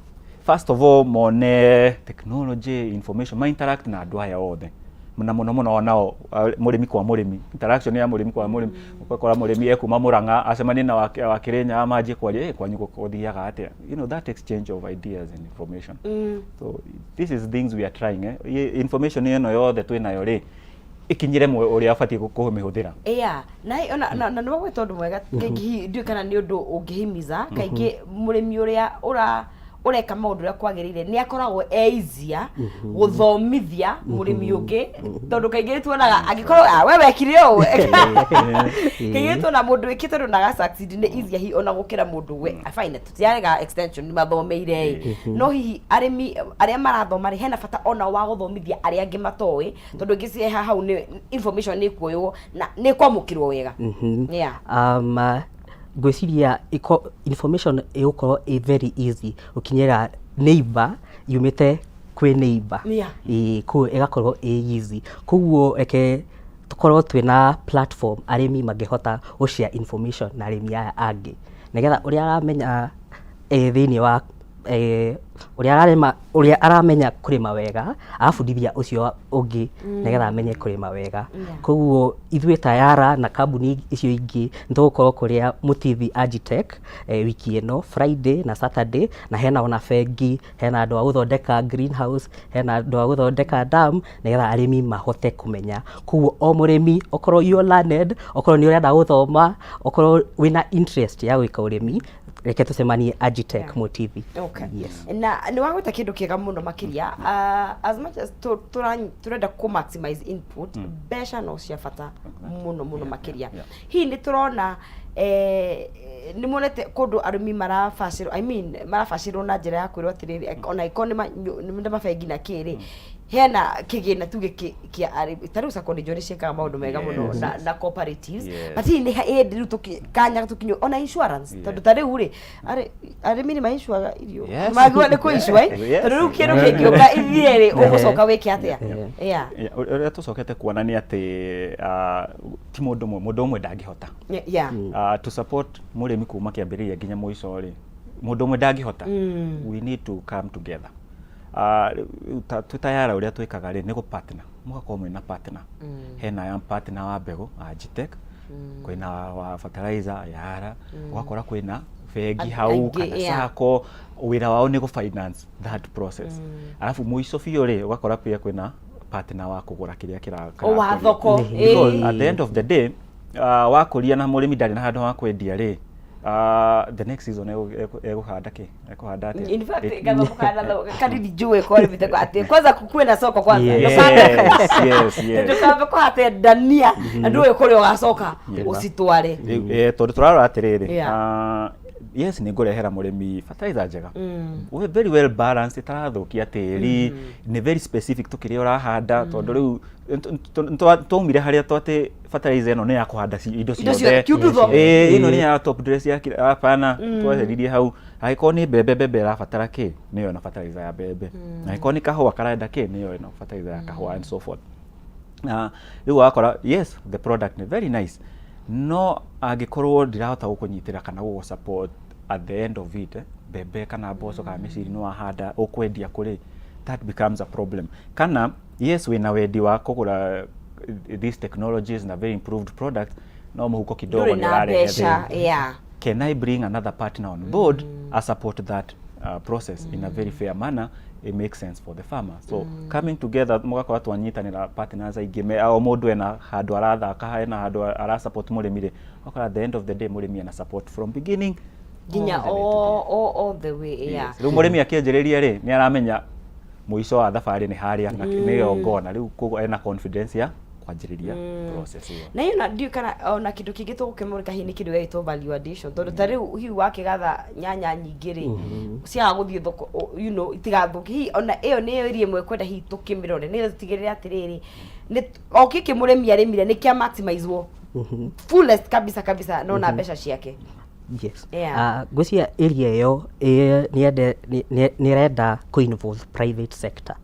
First of all mone technology information, ma interact na andũ aya othe, na mũno mũno onao mũrĩmi kwa mũrĩmi, interaction ya mũrĩmi kwa mũrĩmi. Ũgakora mũrĩmi ekuma Mũrang'a acemanie na wa Kĩrĩnyaga, manjie kwaria, kwanyu gũthiaga atĩa? That exchange of ideas and information. So this is things we are trying, information ĩno yothe twĩnayo rĩ, ĩkinyĩre ũrĩa abatiĩ kũmĩhũthĩra. Yeah, na nĩ wagweta ũndũ mwega. Kaingĩ ndiũĩ kana nĩ ũndũ ũngĩhimiza, kaingĩ mũrĩmi ũrĩa ũreka maũndũ ũrĩa kwagĩrĩire nĩ akoragwo e easier gũthomithia mũrĩmi ũngĩ, tondũ kaingĩ nĩ tuonaga angĩkorwo we wekire ũũ. Kaingĩ nĩ tuona mũndũ wĩkĩte ũndũ na aga succeed nĩ easier hihi ona gũkĩra mũndũ we fine, tũtiarega extension nĩ mathomeire ĩ, no hihi arĩmi arĩa marathoma rĩ, hena bata ona wa gũthomithia arĩa angĩ matoĩ, tondũ ingĩ ciĩ hau nĩ information nĩ kuoywo na nĩ kwamũkĩrwo wega. Ngwĩciria information ĩgũkorwo ĩ very easy gũkinyĩra neighbor yumĩte kwĩ neighbor. Ĩĩ, koguo ĩgakorwo ĩ easy. Koguo reke tũkorwo twĩna platform arĩmi mangĩhota gũ share information na arĩmi aya angĩ, nĩgetha ũrĩa aramenya thĩiniĩ wa ũrĩa ararĩma, ũrĩa aramenya kũrĩma wega agabundithia ũcio ũngĩ nĩgetha amenye kũrĩma wega. Koguo ithuĩ ta Yara na kambuni icio ingĩ nĩ tũgũkorwo kũrĩa Mũtithi Agitech wiki ĩno Friday na Saturday, na hena ona bengi, hena andũ a gũthondeka greenhouse, hena andũ a gũthondeka dam, nĩgetha arĩmi mahote kũmenya. Koguo o mũrĩmi, okorwo you are learned, okorwo nĩ ũrenda gũthoma, okorwo wĩna interest ya gwĩka ũrĩmi, reke tũcemanie Agitech Mũtithi. Yes. Na nĩ wagwĩta kĩndũ kĩega mũno makĩria, as much as tũrenda kũ maximize input, mbeca no cia bata mũno mũno makĩria. Hihi nĩ tũrona nĩ muonete kũndũ arĩmi marabacĩrwo, I mean, marabacĩrwo na njĩra ya kwĩrwo atĩrĩrĩ, ona ĩkorwo nĩ mabengi na kĩrĩ, hena kĩgĩna tuge kĩa arĩmi, ta rĩu Sacco nĩ njũĩ nĩ ciĩkaga maũndũ mega mũno na cooperatives. But hihi nĩ hĩndĩ rĩu kanya tũkinyo ona insurance, tondũ ta rĩu rĩ arĩmi nĩ mainsuaga irio? Magĩrĩirwo nĩ kũ-insure, eh? Tondũ rĩu kĩndũ kĩngĩũka ithiĩ rĩ, ũgũcoka wĩke atĩa? Yeah. Yeah, ũrĩa tũcokete kuona nĩ atĩ ti mũndũ ũmwe, mũndũ ũmwe ndangĩhota to support mũrĩmi kuma kĩambĩrĩria nginya mũico rĩ, mũndũ ũmwe ndangĩhota. We need to come together. Rĩu twĩ ta Yara, ũrĩa twĩkaga rĩ nĩ gũ partner, mũgakorwo mwĩna partner. Hena ya partner wa mbegũ Agitech, kwĩna wa fertilizer Yara, ũgakora kwĩna bengi hau aingĩ, kana sacco, wĩra wao nĩ gũ finance that process. Alafu mũico biũ rĩ, ũgakora pia kwĩna partner wa kũgũra kĩrĩa O wa kĩrakũrio. thoko. Because at the end of the day, wakũria na mũrĩmi ndarĩ na handũ ha kwendia rĩ, the next season egũhanda kĩ, ekũhanda atĩa? In fact, gathoko kana kanini njũĩ kwa rĩmĩte atĩ kwanza kukuwe na soko kwanza. Yes. Ndũkambe kũhata ndania na ndũĩ kũrĩa ũgacoka ũcitware. Rĩu, tondũ tũrarora atĩrĩrĩ, yes, nĩ ngũrehera mũrĩmi fertilizer njega, very well balanced, ĩtarathũkia tĩri, nĩ very specific to kĩrĩa ũrahanda, tondũ rĩu twaumire harĩa twatĩ fertilizer ĩno nĩ ya kũhanda indo Indo ciothe. Kiundutho. Ĩno nĩ ya top dress ya hapana, tweheririe hau. Angĩkorwo nĩ mbembe, mbembe ĩrabatara kĩ, nĩyo ĩno fertilizer ya mbembe. Angĩkorwo nĩ kahũa karenda kĩ, nĩyo ĩno fertilizer ya kahũa and so forth. Na rĩu wakora, yes, the product nĩ very nice, no angĩkorwo ndirahota gũkũnyitĩra kana gũgũ support at the end of it, mbembe kana mboco kana mĩciri nĩ wahanda, ũkwendia kũrĩ, that becomes a problem. Kana yes, wĩna wendi wa kũgũra these technologies na very improved products, no mũhuko kidogo ndũrĩ nĩ na ũrarehe mbeca. thĩna. Can I bring another partner on board a support that process in a very fair manner? It makes sense for the farmer. So coming together, mũgakorwo twanyitanĩra partners aingĩ, o mũndũ ena handũ arathaka, ena handũ ara support mũrĩmi rĩ, ũgakora at the end of the day mũrĩmi ena support from beginning nginya all the way to the end. All the way, yeah. Yes. Rĩu mũrĩmi akĩanjĩrĩria rĩ, nĩ aramenya mũico wa thabarĩ nĩ harĩa na nĩyo ngona rĩu, koguo ena confidence ya kwanjĩrĩria process ĩyo. Na hiyo na ndiũ kana ona kĩndũ kĩngĩ tũgũkĩmũrĩka hihi nĩ kĩndũ gĩgĩtwo value addition, tondũ ta rĩu hihi wakĩgatha nyanya nyingĩ rĩ, ciaga gũthiĩ thoko, itigathũke, hihi ona ĩyo nĩyo area ĩmwe kwenda hihi tũkĩmĩrore nĩgetha tũtigĩrĩre atĩrĩrĩ, nĩ o gĩkĩ mũrĩmi arĩmire nĩ kĩa maximizwo fullest kabisa kabisa, no na mbeca ciake. Ngwĩciria area ĩyo nĩ ĩrenda kũ involve private sector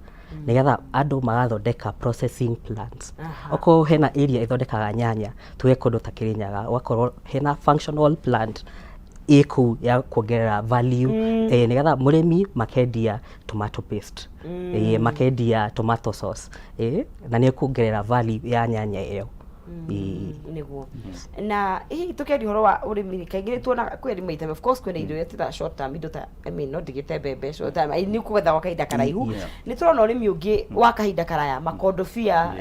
nĩgetha andũ magathondeka processing plants. Okorwo hena area ĩthondekaga nyanya, tuge kũndũ ta Kĩrĩnyaga, ũgakorwo hena functional plant ĩ kũu ya kuongerera value, nĩgetha mũrĩmi makendia tomato paste, makendia tomato sauce, na nĩ kuongerera value ya nyanya ĩyo. Nĩguo, na hihi tũkĩaria ũhoro wa ũrĩmi rĩ, kaingĩ nĩ tuonaga kwĩ arĩmi maita, of course kwĩna indo iria twĩtaga short term, indo ta, I mean, no ndigĩte mbembe short term, nĩ kũgetha gwa kahinda karaihu. Nĩ tũrona ũrĩmi ũngĩ wa kahinda karaya, makondobia,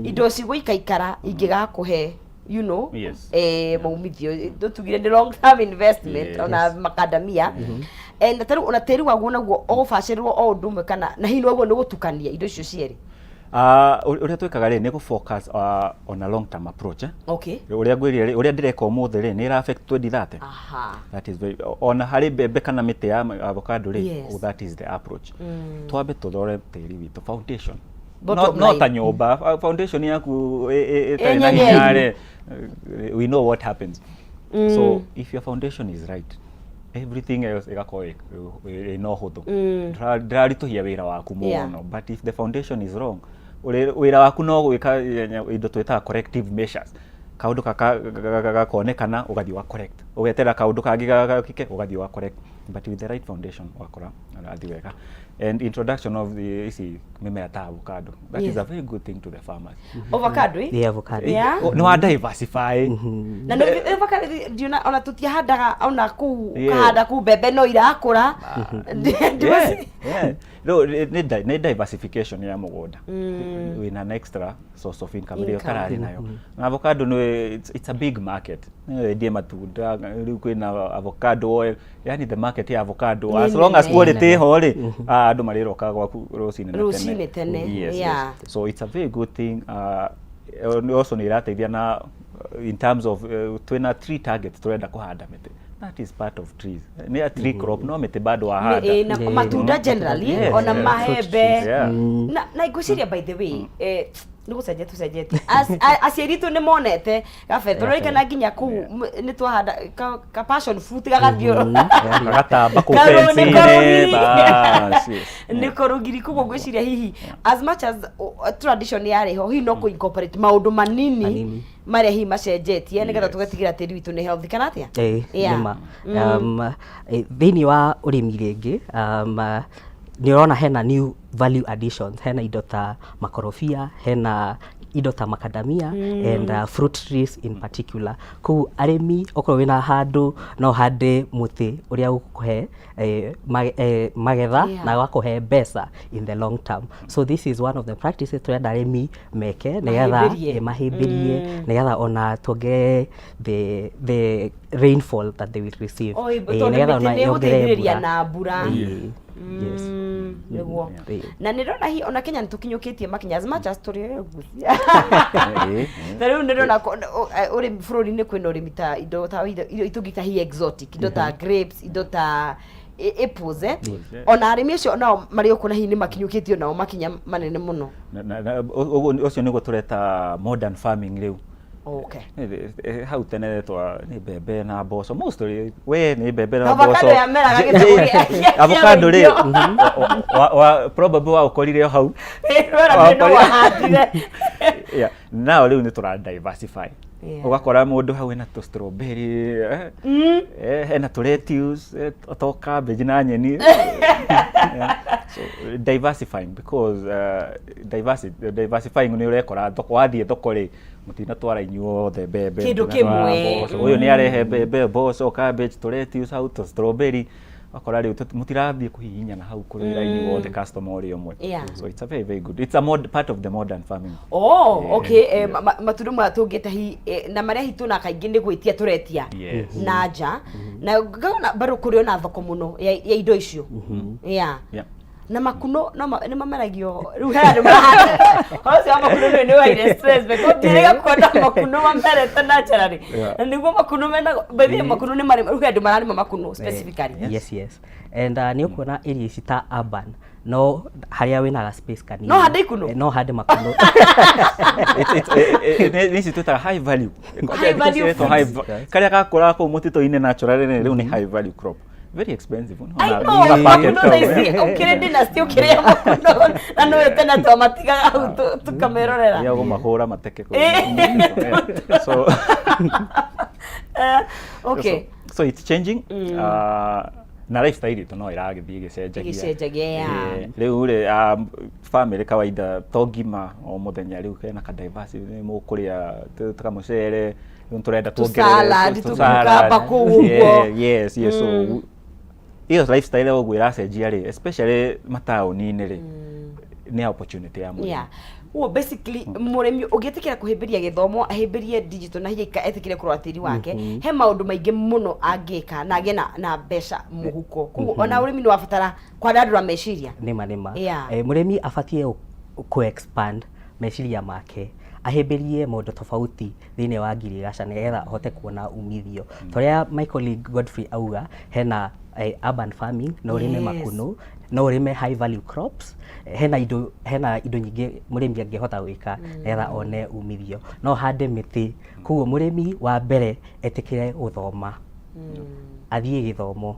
indo cigũikaikara ingĩgakũhe maumithio, tũtugire nĩ long term investment. Ona makandamia. Na tarĩu ona tĩri waguo naguo ũgũbacĩrĩrwo o ũndũ ũmwe, kana na hihi waguo nĩ gũtukania indo icio cierĩ? Ũrĩa twĩkaga rĩ nĩ gũ focus on a long term approach, eh? Ũrĩa ngwĩrire rĩ, ũrĩa ndĩreka ũmũthĩ rĩ, nĩ ĩra affect 2030. That is very, ona harĩ mbembe kana mĩtĩ ya avocado rĩ, oh, that is the approach. Twambe tũrore tĩri witũ, foundation. No, Bottom no line. ta nyũmba, foundation yaku ĩtarĩ na Ĩnyenyeru. hinya rĩ, we know what happens. So if your foundation is right, everything else ĩgakorwo ĩna ũhũthũ. Ndĩraritũhia wĩra waku mũno. But if the foundation is wrong, wĩra waku no gwĩka indo twĩtaga corrective measures. Kaũndũ gakonekana, ũgathiĩ ũga correct, ũgeterera kaũndũ kangĩ gakike, ũgathiĩ ũga correct. But with the right foundation, ũgakora ũrathiĩ wega. And introduction of the ici mĩmera ta avocado, that is a very good thing to the farmers. Avocado, eh? The avocado. Nĩ wa diversify. Na nĩ avocado ndiona ona tũtiahandaga ona kũu. Ũkahanda kũu mbembe no irakũra. Yeah. Rĩu nĩ diversification ya mũgũnda, wĩna an extra source of income ĩrĩa Income. ũtararĩ nayo. Na avocado nĩ it's a big market. Nĩ wendie matunda, rĩu kwĩna avocado oil, yani the market ya avocado, as long as nene. quality ĩho rĩ, andũ marĩroka gwaku rũcinĩ na tene. Rũcinĩ tene, Yes. So it's a very good thing. Also nĩ ĩrateithia na in terms of twĩna tree target, tũrenda kũhanda mĩtĩ. That is part of trees. Nĩ a tree crop, no mĩtĩ bado wahanda. Na matunda generally, ona mahembe. Na ngwĩciria, by the way, nĩ gũcenjia tũcenjetie. Aciari itũ nĩ monete gabere, tũrorikana nginya kũu nĩ twahanda ka passion fruit gagathiĩ Gagatamba kũu Karũ- nĩ fence-inĩ, karũgiri. bas, yes. Nĩ kũrũgiri. Koguo ngwĩciria hihi as much as tradition yarĩ ho, hihi no kũ incorporate maũndũ manini Manini. marĩa hihi macenjetie nĩgetha tũgatigĩra tĩri witũ nĩ healthy, kana atĩa? Ĩĩ, nĩma. Thĩinĩ wa ũrĩmi rĩngĩ, nĩ ũrona hena new value additions, hena indo ta makorobia, hena indo ta macadamia and fruit trees in particular. Koguo arĩmi, okorwo wĩna handũ, no ũhande mũtĩ ũrĩa ũgũkũhe magetha na ũgakũhe mbeca in the long term. So this is one of the practices tũrenda arĩmi meke nĩgetha Mahĩmbĩrie. Mahĩmbĩrie nĩgetha ona tuongerere the rainfall that they will receive. Oh, tondũ nĩgetha mĩtĩ ona nĩ yongerere ĩgũteithĩrĩria mbura. na mbura. Yes. Nĩguo. Na nĩ ndĩrona hihi ona Kenya nĩ tũkinyũkĩtie makinya, as much as tũrĩ gucia. Ta rĩu nĩ ndĩrona ũrĩmi bũrũri-inĩ, kwĩna ũrĩmi ta indo ta indo itũngĩta hihi exotic, indo ta grapes, indo ta apples, eh? Ona arĩmi acio nao marĩ o na hihi nĩ makinyũkĩtio nao makinya manene mũno. Ũcio nĩguo tũreta modern farming rĩu. Hau tene twa nĩ mbembe na mboco mostly, we nĩ mbembe na Avocado mboco. yameraga gĩcagũ Avocado rĩ, ũirio. Probably wa ũkorire o hau. Wera no wahandire. Yeah. Now rĩu nĩ tũra diversify. Ũgakora mũndũ hau ena tũ strawberry, ena tũ lettuce, to cabbage na nyeni. Yeah. So diversifying, because diversifying nĩ ũrekora thoko, wathiĩ thoko rĩ, mũtinatwara inyuothe mbembe, Kĩndũ mũtinatwara kĩmwe. mboco. Ũyũ nĩ arehe mbembe, mboco, cabbage, tũ lettuce hau, tũ strawberry, wakora rĩu mũtirathiĩ kũhihinyana hau kũrĩra inyuothe customer ũrĩa ũmwe. So it's a very very good, it's a part of the modern farming. Oh, okay. Matunda maya tũngĩte hi na marĩa hi tũna kaingĩ nĩ gwĩtia tũretia na nja, na ngona bado kũrĩ ona thoko mũno ya indo icio. Na makuno no nĩ mameragio rĩu, he andũ marahanda ũhoro ũcio wa makuno. Nĩ waire stress because njĩrĩga kuona makuno mamerete naturally. Na nĩguo makuno mena, by the way, makuno nĩ marĩ rĩu he andũ mararĩma makuno specifically. Yes, and nĩ ũkuona area ici ta urban, no harĩa wĩna ga space kanini. No hande ikuno? No hande makuno. Nĩ ici twĩtaga high value. High value. Ciretwo high karĩa gakũraga kũu mũtitũ-inĩ naturally rĩu nĩ high value crop, very expensive. I know, makuno thaa ici ũkĩrĩ dynasty ũkĩrĩa makuno, na nĩwe tene twamatigaga hau tũkamerorera. Ya gũmahũra mateke kũu. So so it's changing, na lifestyle itũ no ĩragĩthiĩ ĩgĩcenjagia. Ĩgĩcenjagia, yeah. Rĩu rĩ, family kawaida to ngima o mũthenya, rĩu hena ka diversity, nĩ mũkũrĩa kamũcere, rĩu tũrenda tuongerere Tũ-salad, tũ tũ-cucumber salad. kũu ũguo. Yes, so iyo lifestyle ũguo ĩracenjia rĩ, especially mataũni-inĩ rĩ, nĩ opportunity ya mũrĩmi. Yeah. Ũguo basically mũrĩmi ũngĩtĩkĩra kũhĩmbĩria gĩthomo, ahĩmbĩrie digital, na hihi etĩkĩre kũrora tĩri wake, he maũndũ maingĩ mũno angĩka na agĩe na mbeca mũhuko. Koguo ona ũrĩmi nĩ wabatara kwandandũra meciria. Nĩma. Mũrĩmi abatiĩ kũ expand meciria make, ahĩmbĩrie maũndũ tofauti thĩinĩ wa ngirigaca nĩgetha ahote kuona umithio. Ta ũrĩa my colleague Godfrey auga, hena Urban farming, no ũrĩme makunũ, no ũrĩme high value crops. Hena indo nyingĩ mũrĩmi angĩhota gwĩka nĩgetha one umithio. No hande mĩtĩ. Koguo mũrĩmi wa mbere etĩkĩre gũthoma, athiĩ gĩthomo,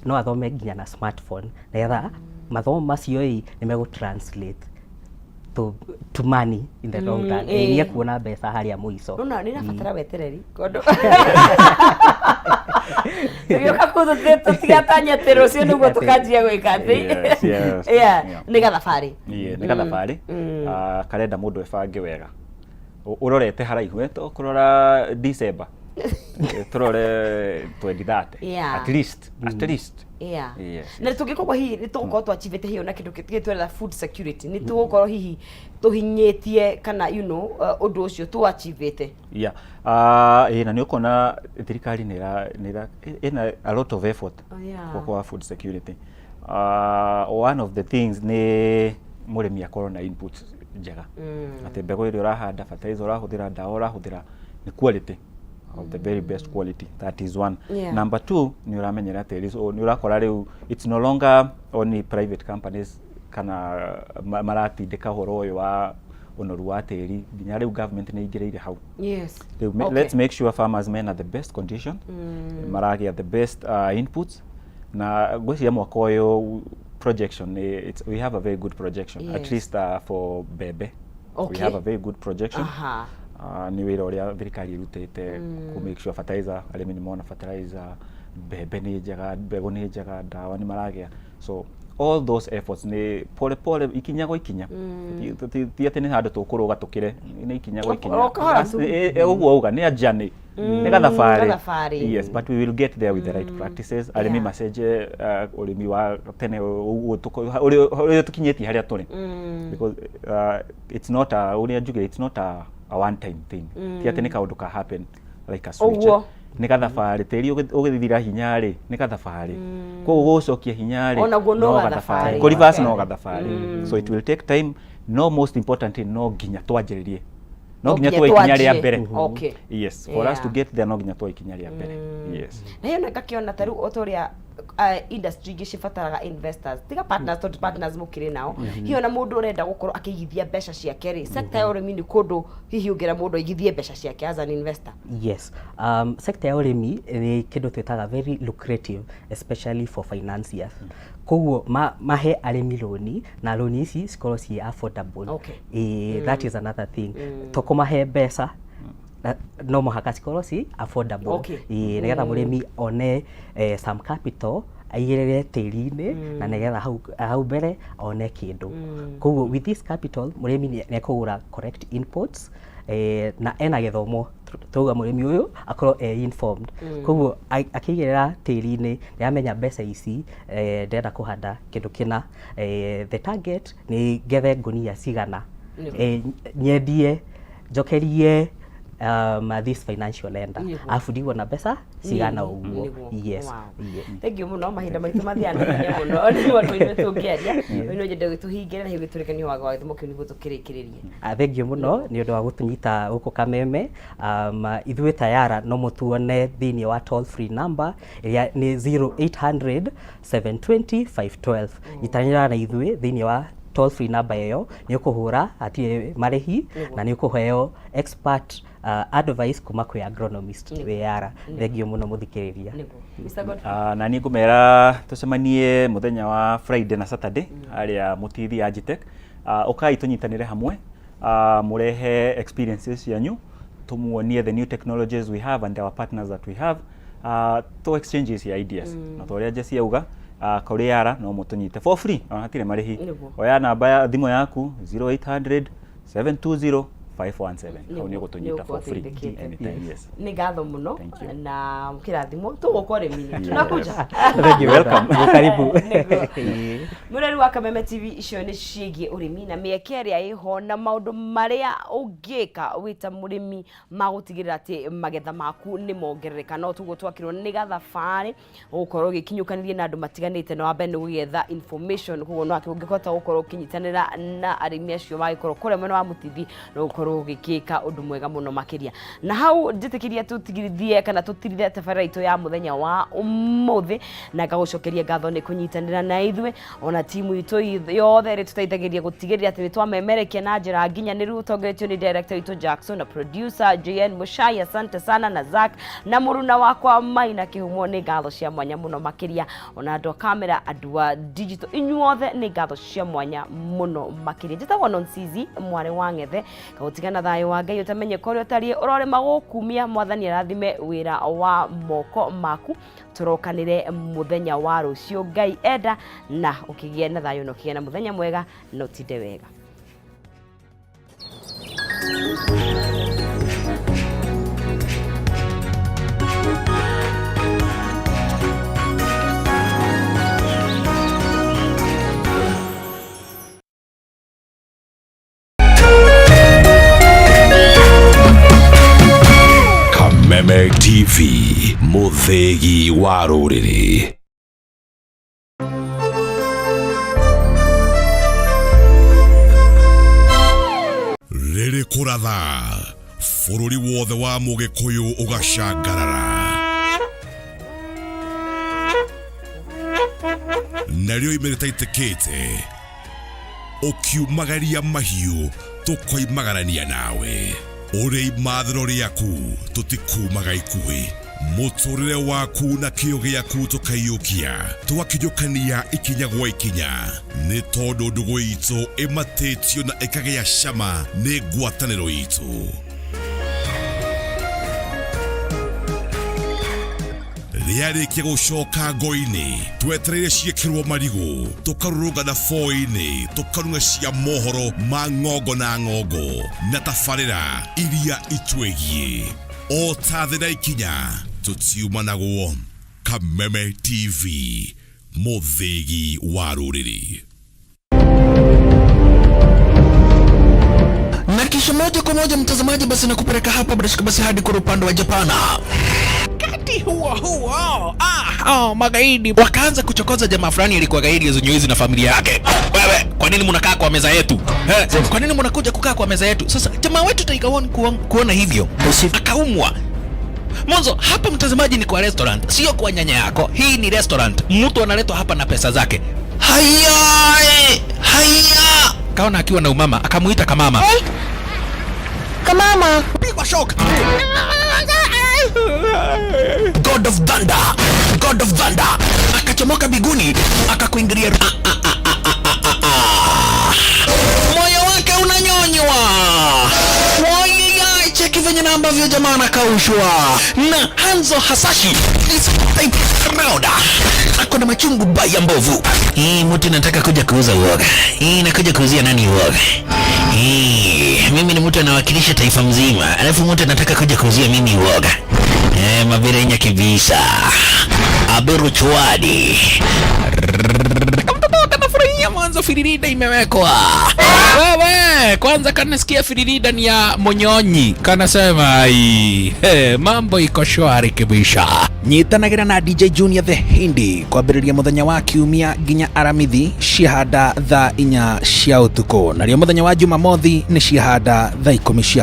no athome nginya na smartphone, nĩgetha mathomo macio ĩ nĩ megũ translate to money in the long run. Nĩ ekuona mbeca harĩa mũico. Nona nĩ rabatara wetereri kondo tũgĩũka kũu tũtigatanya atĩ rũciũ nĩguo tũkanjia gwĩka atĩ. Yeah, nĩ gathabarĩ. Ĩĩ, nĩ gathabarĩ. Ah, karenda mũndũ ebange wega. Ũrorete haraihu, to kũrora December. Tũrore 2030. At least. Na tũngĩkorwo hihi nĩ tũgũkorwo twachivĩte hihi ona kĩndũ gĩtwĩraga food security, nĩ tũgũkorwo hihi tũhinyĩtie kana ũndũ ũcio tũachivĩte. Yeah. Ĩĩ, na nĩ ũkuona thirikari nĩ ĩra ĩna a lot of effort kwa food security. One of the things nĩ mũrĩmi akorwo na inputs njega. Atĩ mbegũ ĩrĩa ũrahanda, fertilizer ũrahũthĩra, ndawa ũrahũthĩra nĩ quality of the very best quality. That is one. Number two, nĩ ũramenyera tĩri. So nĩ ũrakora rĩu it's no longer only private companies kana maratindĩka ũhoro ũyũ wa ũnoru wa tĩri, nginya rĩu government nĩ ingĩrĩire hau. Rĩu let's make sure farmers mena the best condition, maragĩa the best inputs, na ngwĩciria mwaka ũyũ projection nĩ we have a very good projection, at least for mbembe we have a very good projection. Nĩ wĩra ũrĩa thirikari ĩrutĩte ku make sure fertilizer, arĩmi nĩ mona fertilizer, mbembe nĩ njega, mbegũ nĩ njega, ndawa nĩ maragĩa. So all those efforts nĩ pole pole, ikinya gwa ikinya. Ti atĩ nĩ handũ tũkũrũga tũkĩre, nĩ ikinya gwa ikinya. O kahora tu. Ũguo auga nĩ a journey, nĩ gathabarĩ. Gathabarĩ. Yes, but we will get there with the right practices. Arĩmi macenjie ũrĩmi wa tene ũguo ũrĩa tũkinyĩtie harĩa tũrĩ, because it's not a, ũrĩa njuge, it's not a one time thing. Ti atĩ nĩ kaũndũ ka happen like a switch. Ũguo. Nĩ gathabarĩ. Tĩri ũgĩthira hinya rĩ, nĩ gathabarĩ. Koguo gũcokia hinya rĩ, Onaguo no gathabarĩ. Kũ reverse no gathabarĩ. So it will take time. No most importantly, no nginya twanjĩrĩrie, no nginya tuoe ikinya rĩa twanjie. mbere. Yes, for us to get there, no nginya tuoe ikinya rĩa mbere, yes. Na hiyo ngakĩona ta rĩu o ta ũrĩa industry ingĩ cibataraga investors, tiga partners, tondũ partners mũkĩrĩ nao, hihi ona mũndũ ũrenda gũkorwo akĩigithia mbeca ciake rĩ, sector ya ũrĩmi nĩ kũndũ hihi ũngĩra mũndũ aigithie mbeca ciake as an investor? Yes, sector ya ũrĩmi nĩ kĩndũ twĩtaga very lucrative, especially for financiers. Koguo mahe arĩmi rũni, na rũni ici cikorwo ciĩ affordable. That is another thing. To kũmahe mbeca no mũhaka cikorwo ci affordable. Nĩgetha mũrĩmi one some capital aigĩrĩre tĩri-inĩ, na nĩgetha hau mbere one kĩndũ. Koguo with this capital mũrĩmi nĩ ekũgũra correct inputs, na ena gĩthomo, tauga mũrĩmi ũyũ akorwo e informed. Koguo akĩigĩrĩra tĩri-inĩ nĩ amenya mbeca ici, ndĩrenda kũhanda kĩndũ kĩna, the target nĩ ngethe ngũnia cigana, nyendie njokerie this financial lender, arabu ndigwo na mbeca cigana ũguo. Yes. Thank you mũno. Mahinda maitũ mathiaga na ihenya mũno, nĩ maũndũ ithuĩ tũngĩaria no nyende gĩtũhingĩre na hihi gĩtũrĩkanie watho wa gĩthomo kĩu nĩguo tũkĩrĩkĩrĩrie. Ah, thank you mũno nĩ ũndũ wa gũtũnyita gũkũ Kameme. Ithuĩ tayara no mũtuone thĩinĩ wa toll free number ĩrĩa nĩ 0800 720 512. Nyitanĩra na ithuĩ thĩinĩ wa toll free number ĩyo, nĩ ũkũhũra hatirĩ marĩhi, na nĩ ũkũheo expert advice kuma kwĩ agronomist wĩ Yara. Thank you mũno mũthikĩrĩria. Nĩguo, Mr. Godfrey. Ah, na niĩ ngũmera tũcemanie mũthenya wa Friday na Saturday harĩa Mũtithi Agitech. Ũkai tũnyitanĩre hamwe, mũrehe experiences cianyu, tũmuonie the new technologies we have and our partners that we have, to exchange cia ideas. Na ta ũrĩa Jessie auga, kũrĩ Yara no mũtũnyite for free, ona hatirĩ marĩhi. Oya namba ya thimũ yaku, 0800 720 517, hau nĩ ũgũtũnyita for free anytime, yes. Nĩ ngatho mũno. Thank you. Na mũkĩrathimwo, tũgũka ũrĩmi-inĩ, tunakuja. Thank you. Welcome. Karibu. Nĩguo. Mũreri wa Kameme TV, icio nĩ ciĩgiĩ ũrĩmi na mĩeke ĩrĩa ĩho na maũndũ marĩa ũngĩka wĩ ta mũrĩmi magũtigĩrĩra atĩ magetha maku nĩ mongerereka. No tuguo twakĩrwo nĩ gathabarĩ gũkorwo ũgĩkinyũkanĩria na andũ matiganĩte, na wambere nĩ gũgĩetha information. Koguo no ũngĩhota gũkorwo ũkĩnyitanĩra na arĩmi acio magĩkorwo kũrĩa mwena wa Mũtithi, no gũkorwo. Ũgĩkorwo ũgĩkĩka ũndũ mwega mũno makĩria. Na hau njĩtĩkĩria tũtigithie kana tũtirithie tabarĩra itũ ya mũthenya wa ũmũthĩ, na ngagũcokeria ngatho nĩ kũnyitanĩra na ithuĩ, ona timu itũ yothe ĩrĩa tũteithagĩrĩria gũtigĩrĩra atĩ nĩ twamemerekia na njĩra nginyanĩru, ũtongoretio nĩ director witũ Jackson na producer JN Mushai, asante sana, na Zack na mũruna wakwa Maina Kĩhumo, nĩ ngatho cia mwanya mũno makĩria, ona andũ a kamera, andũ a digital, inyuothe nĩ ngatho cia mwanya mũno makĩria. Njĩtagwo Nonsizi mwarĩ wa Ng'ethe, ngagũtigana thayũ wa Ngai ũtamenye kũrĩa ũtariĩ, ũrorĩma gũkumia. Mwathani arathime wĩra wa moko maku. Tũrokanĩre mũthenya wa rũciũ Ngai enda, na ũkĩgĩe na thayũ na ũkĩgĩe na mũthenya mwega na ũtinde wega. Kameme TV, mũthĩgi wa rũrĩrĩ. Rĩrĩ kũratha bũrũri wothe wa mũgĩkũyũ ũgacangarara, narĩo ime rĩtaitĩkĩte ũkiumagaria mahiũ tũkoimagarania nawe ũrĩ imathĩro rĩaku, tũtikumaga ikuhĩ mũtũrĩre waku na kĩo gĩaku, tũkaiyũkia tũgakinyũkania ikinya gwa ikinya, nĩ tondũ ndũgũ itũ ĩmatĩtio na ĩkagĩa cama nĩ ngwatanĩro itũ. Rĩarĩkia gũcoka ngo-inĩ, twetereire ciĩkĩrwo marigũ, tũkarũrũngana boi-inĩ, tũkarunga cia mohoro ma ng'ongo na ng'ongo na tabarĩra iria itwĩgiĩ o ta thĩ na ikinya, tũtiumanagwo. Kameme TV, mũthĩgi wa rũrĩrĩ. Na kisha moja kwa moja, mtazamaji, basi nakupeleka hapa bila shaka basi hadi kwa upande wa Japana. Wakati huo huo, oh, magaidi wakaanza kuchokoza jamaa fulani alikuwa gaidi ya na familia yake. Wewe, kwa nini mnakaa kwa meza yetu? Kwa nini mnakuja kukaa kwa meza yetu? Sasa jamaa wetu Tiger One kuona hivyo akaumwa. Mwanzo hapa mtazamaji, ni kwa restaurant, sio kwa nyanya yako. Hii ni restaurant, mtu analetwa hapa na pesa zake. Haya, haya, kaona akiwa na umama, akamuita kamama. Hey. Kamama. Pigwa shock. God of Thunder, God of Thunder akachomoka biguni akakuingilia. Moyo wake unanyonywa. Wai, cheki venye na ambavyo jamaa anakaushwa na Hanzo Hasashi is type round. Ako na machungu baya mbovu. Hii mtu nataka kuja kuuza uoga. Hii nakuja kuuzia nani uoga? Hii mimi ni mtu anawakilisha taifa mzima, alafu mtu anataka kuja kuuzia mimi uoga. Mabirenya kibisa. Aberu chwadi. Kamtoto kanafurahia mwanzo firirida imewekwa. Wewe, kwanza kanasikia firirida ni ya Monyonyi. Kanasema ai, hey, mambo iko shwari kibisha. Nyitanagira na DJ Junior the Hindi kwambĩrĩria mũthenya wa kiumia nginya Aramithi ciahanda thaa 4 cia ũtukũ, narĩo mũthenya wa Jumamothi nĩ ciahanda thaa 10 cia